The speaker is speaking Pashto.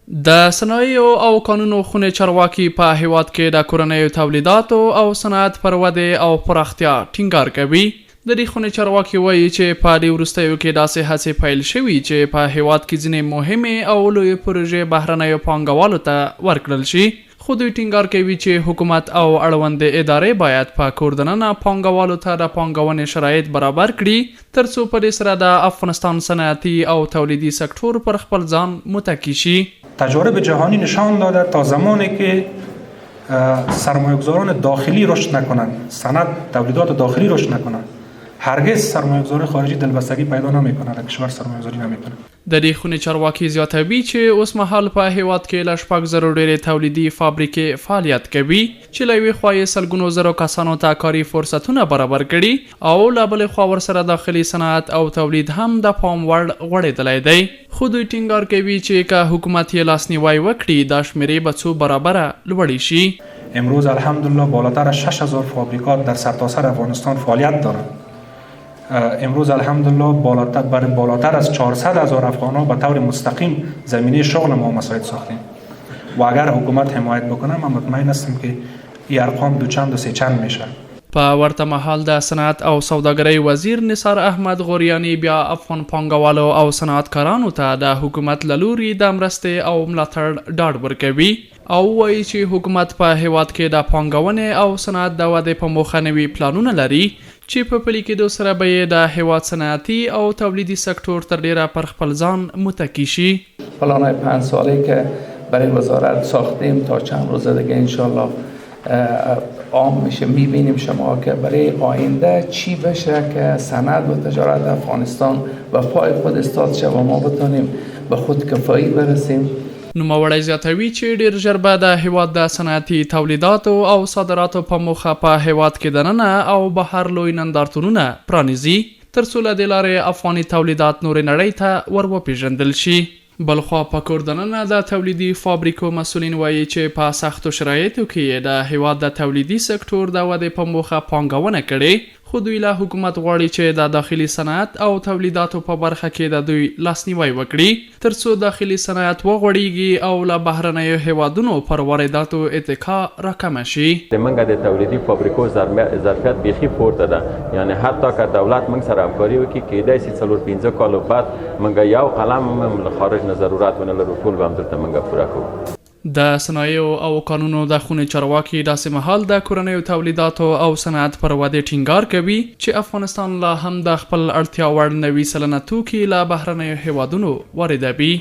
د صنایعو او کانونو خونې چارواکي په هېواد کې د کورنیو تولیداتو او صنعت پر ودې او پراختیا ټینګار کوي. د دې خونې چارواکي وايي چې په دې وروستیو کې داسې هڅې پیل شوي چې په هېواد کې ځینې مهمې او لویې پروژې بهرنیو پانګوالو ته ورکړل شي. خو دوی ټینګار کوي چې حکومت او اړوندې ادارې باید په کور دننه پانګوالو ته د پانګونې شرایط برابر کړي ترڅو په دې سره د افغانستان صنعتي او تولیدي سکټور پر خپل ځان متکي شي. تجارب جهانی نشان داده تا زمانی که سرمایه‌گذاران داخلی رشد نکنند، صنعت تولیدات داخلی رشد نکنند، هرگز سرمایه‌گذاری خارجی دلبستگی پیدا نمیکنه، در کشور سرمایه‌گذاری نمیکنه. د دې خونې چارواکي زیاتوي چې اوسمهال په هېواد کې له شپږ زرو ډېرې تولیدي فابریکې فعالیت کوي چې له یوې خوا یې سلګونو زرو کسانو ته کاري فرصتونه برابر کړي او له بلې خوا ورسره داخلي صنعت او تولید هم د پام وړ غوړېدلی دی. خو دوی ټینګار کوي چې که حکومت یې لاسنیوی وکړي دا شمېرې به څو برابره لوړې شي. امروز الحمدلله بالاتر از 6000 فابریکات در سرتاسر افغانستان فعالیت دارند. امروز الحمدلله بالاتر بر بالاتر از 400 هزار افغان ها به طور مستقیم زمینه شغل ما مساعد ساختیم و اگر حکومت حمایت بکنه من مطمئن هستم که این ارقام دو چند و سه چند میشه. په ورته مهال د صنعت او سوداګرۍ وزیر نثار احمد غوریاني بیا افغان پانګوالو او صنعتکارانو ته د حکومت له لوري د مرستې او ملاتړ ډاډ ورکوي او وايي چې حکومت په هېواد کې د پانګونې او صنعت د ودې په موخه نوي پلانونه لري چې په پلي کېدو سره به یې د هېواد صنعتي او تولیدي سکټور تر ډېره پر خپل ځان متکي شي. پلانهای پنج ساله که برای وزارت ساختیم تا چند روز دیگه انشالله عام میشه، میبینیم شما که برای آینده چی بشه که صنعت و تجارت افغانستان و پای خود استاد شه و ما بتونیم به خودکفایی برسیم. نوموړی زیاتوي چې ډېر ژر به د هېواد د صنعتي تولیداتو او صادراتو په موخه په هېواد کې دننه او بهر لوی نندارتونونه پرانیزي ترڅو له دې لارې افغاني تولیدات نورې نړۍ ته ور وپېژندل شي. بلخوا په کور دننه د تولیدي فابریکو مسؤلین وايي چې په سختو شرایطو کې یې د هېواد د تولیدي سکټور د ودې په موخه پانګونه کړې خو دوی له حکومت غواړي چې د داخلي صنعت او تولیداتو په برخه کې د دوی لاسنیوی وکړي تر څو داخلي صنعت وغوړیږي او له بهرنیو هېوادونو پر وارداتو اتکا راکمه شي. د مونږ د تولیدي فابریکو ظرفیت بیخي پورته ده، یعنې حتی که دولت مونږ سره همکاري وکړي کیدای شي څلور پنځه کالو بعد مونږ یو قلم هم له خارج نه ضرورت ونه لرو، ټول به همدلته مونږ پوره کوو. د صنایعو او کانونو د خونې چارواکي داسې مهال د کورنیو تولیداتو او صنعت پر ودې ټینګار کوي چې افغانستان لا هم د خپل اړتیا وړ 90% توکي له بهرنیو هېوادونو واردوي.